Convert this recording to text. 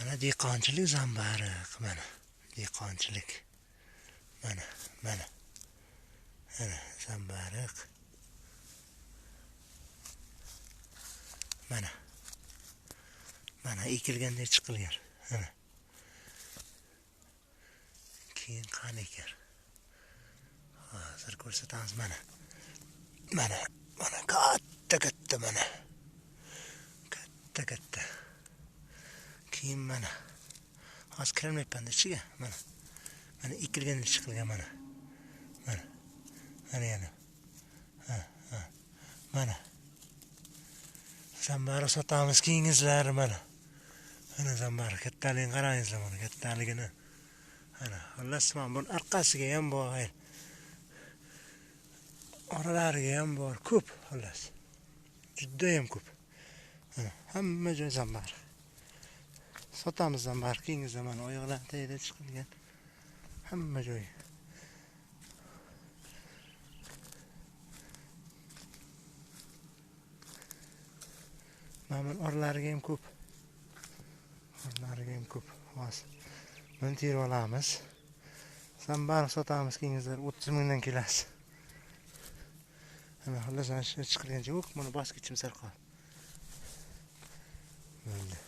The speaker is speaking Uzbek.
Mana dehqonchilik zambariq, mana dehqonchilik. Mana, mana. Mana zambariq. Mana. Mana ekilganda chiqilgan. Mana. Keyin qani ekan? Hozir ko'rsatamiz mana. Mana, mana katta-katta mana. Katta-katta. Keyin mana. Hozir kirmayapman ichiga, mana. Mana ekilganda chiqilgan mana. Mana. Mana yana. Ha, ha. Mana. Zambariq sotamiz keyingizlar mana. Mana zambariq kattaligini qarangizlar mana kattaligini. Mana xullas mana buni orqasiga ham bor. Oralariga ham bor, ko'p xullas. Juda ham ko'p. Mana hamma joy zambariq. Sotamiz zambariq keyingizlar mana oyoqlar tagida chiqilgan. Hamma joy. Mana buni oralariga ham ko'p. Oralariga ham ko'p. Hozir buni terib olamiz. Zambariq sotamiz keyingizlar 30 mingdan kelasiz. Mana xullas mana shu chiqilgancha yo'q, buni bosib ketishim sal qoldi. Bo'ldi.